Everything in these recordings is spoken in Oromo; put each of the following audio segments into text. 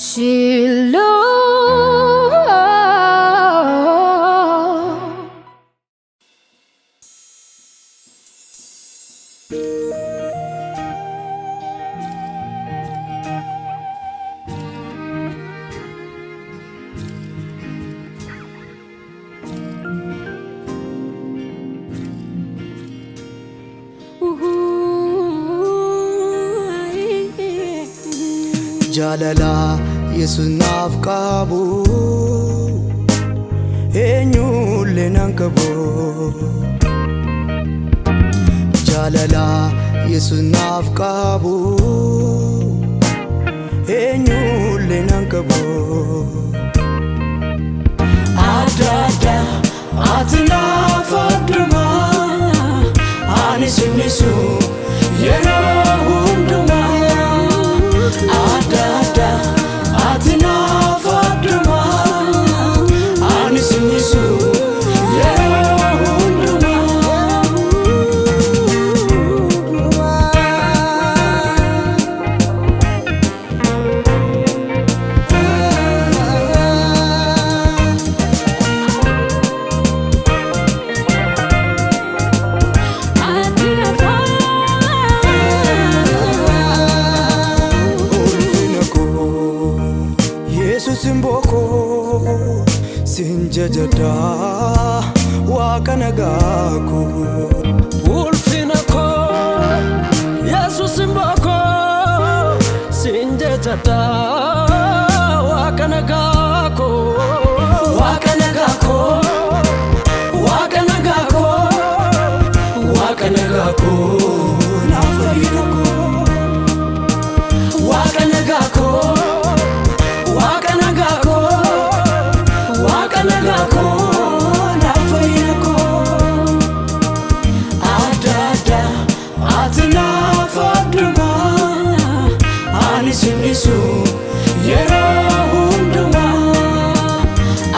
Shiloh. Jaalala Yesus naaf qabu eenyullee nan qabu. Jaalala Yesus naaf qabu eenyullee nan qabu. Adda adda ati naaf adduma ani sinnisu yeroo hundumaa. Adda adda ati naaf adduma ani sinnisu yeroo hundumaa. Ulfina koo Yesus koo sin jajadha Waaqa nagaa koo. Ulfina koo Yesus koo sin jajadha Waaqa nagaa koo. Waaqa nagaa koo, Waaqa nagaa koo, Waaqa nagaa koo Naaf fayyina koo. Waaqa nagaa koo, Waaqa nagaa koo, Waaqa nagaa koo naaf fayyina koo. Adda adda ati naaf adduma ani sinnisu yeroo hundumaa.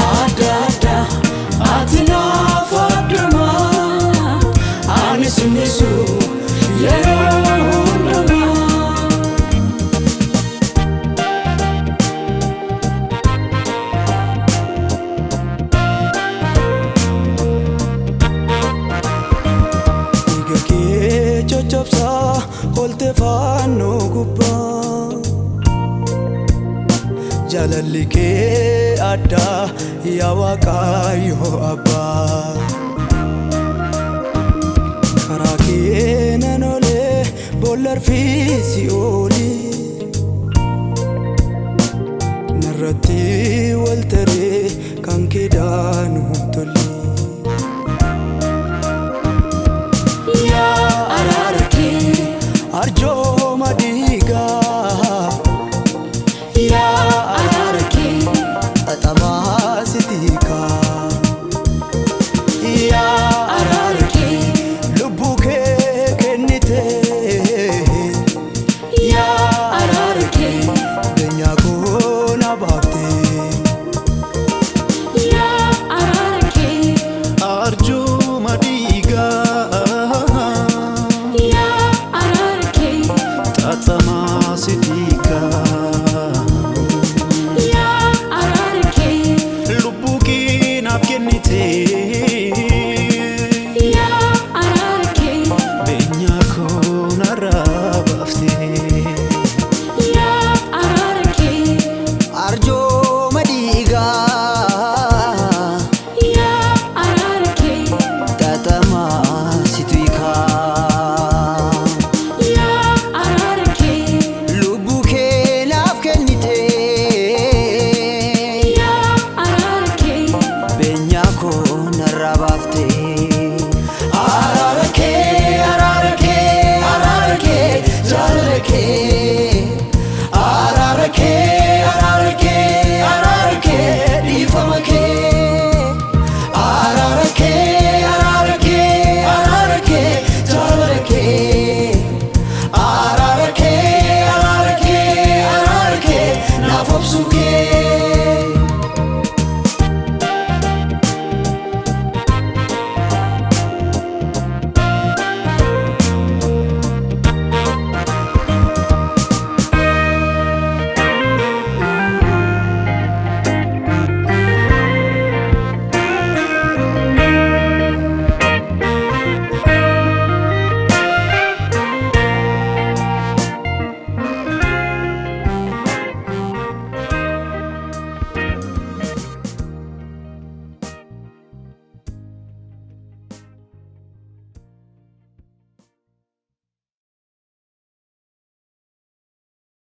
Adda adda ati naaf adduma ani sinnisu yeroo hundumaa. Dhiiga kee coccobsaa oolte fannoo gubbaa. Jaalalli kee addaa yaa Waaqayyo Abbaa. Karaa kee nan oolee boolla arfii si ooli.